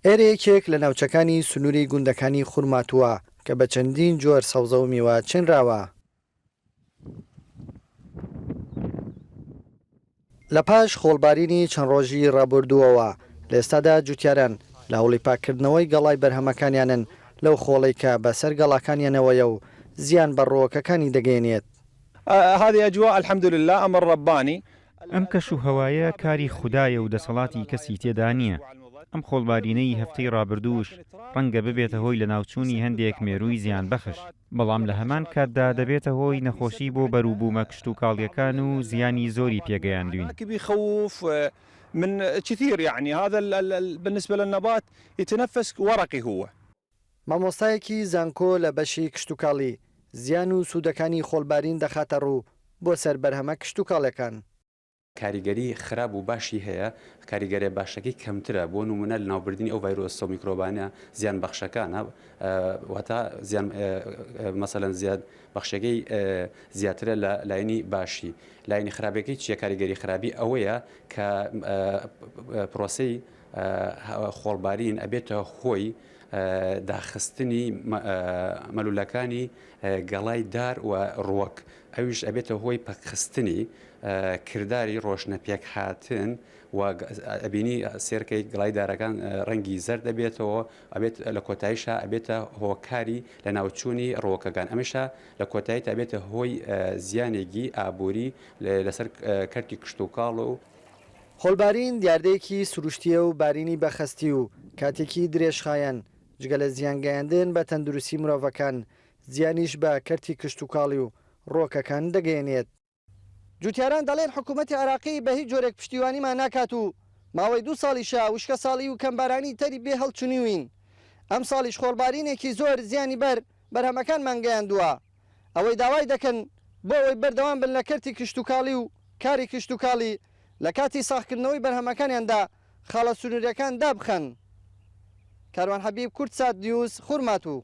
ئێرە یەکێک لە ناوچەکانی سنووری گوندەکانی خورماتووە کە بە چەندین جۆر سەوزە و میوە چنراوە. لە پاش خۆڵبارینی چەند ڕۆژی ڕابوردووەوە، لە ئێستادا جوتیاران لە هەوڵی پاککردنەوەی گەڵای بەرهەمەکانیانن لەو خۆڵەی کە بەسەر گەڵاکانیانەوەیە و زیان بە ڕووەکەکانی دەگەیەنێت. هذه اجواء الحمد للە امر ربانی. ئەم کەش و هەوایە کاری خودایە و دەسەڵاتی کەسی تێدا نییە، ئەم خۆڵبارینەی هەفتەی ڕابردووش ڕەنگە ببێتە هۆی لەناوچوونی هەندێک مێرووی زیانبەخش، بەڵام لە هەمان کاتدا دەبێتە هۆی نەخۆشی بۆ بەروبوومە کشتوکاڵییەکان و زیانی زۆری پێگەیاندوین. مامۆستایەکی زانکۆ لە بەشی کشتوکاڵی، زیان و سوودەکانی خۆڵبارین دەخاتەڕوو بۆ سەر بەرهەمە کشتوکاڵیەکان. کاریگەری خراپ و باشی هەیە، کاریگەریە باشەکەی کەمترە، بۆ نموونە لەناوبردنی ئەو ڤایرۆسە و میکرۆبانە زیان بەخشەکانە، واتە زیان مەسەلەن زیان بەخشەکەی زیاترە لە لایەنی باشی. لایەنی خراپەکەی چییە؟ کاریگەری خراپی ئەوەیە کە پرۆسەی خۆڵبارین ئەبێتە هۆی داخستنی مەلولەکانی گەڵای دار و ڕوەک، ئەویش ئەبێتە هۆی پەکخستنی کرداری ڕۆشنە پێکهاتن و ئەبینی سێرکەی گڵای دارەکان ڕەنگی زەرد ئەبێتەوە ئەبێت لە کۆتاییشا ئەبێتە هۆکاری لەناوچوونی ڕوەکەکان ئەمەشا لە کۆتاییتا ئەبێتە هۆی زیانێکی ئابووری لەسەر کەرتی کشتوکاڵ و خۆڵبارین دیاردەیەکی سروشتییە و بارینی بە خەستی و کاتێکی درێژخایەن، جگە لە زیانگەیاندن بە تەندروستی مرۆڤەکان، زیانیش بە کەرتی کشتوکاڵی و ڕووەکەکان دەگەیەنێت. جوتیاران دەڵێن حکومەتی عێراقی بە هیچ جۆرێک پشتیوانیمان ناکات و ماوەی دوو ساڵیشە وشکەساڵی و کەمبارانی تەری بێ هەڵچنیوین، ئەمساڵیش خۆڵبارینێکی زۆر زیانی بەر بەرهەمەکانمان گەیاندووە. ئەوەی داوای دەکەن بۆ ئەوەی بەردەوام بن لە کەرتی کشتوکاڵی و کاری کشتوکاڵی لە کاتی ساغکردنەوەی بەرهەمەکانیاندا خاڵە سنوورییەکان دابخەن. کاروان حەبیب، کوردسات نیوز، خورماتوو.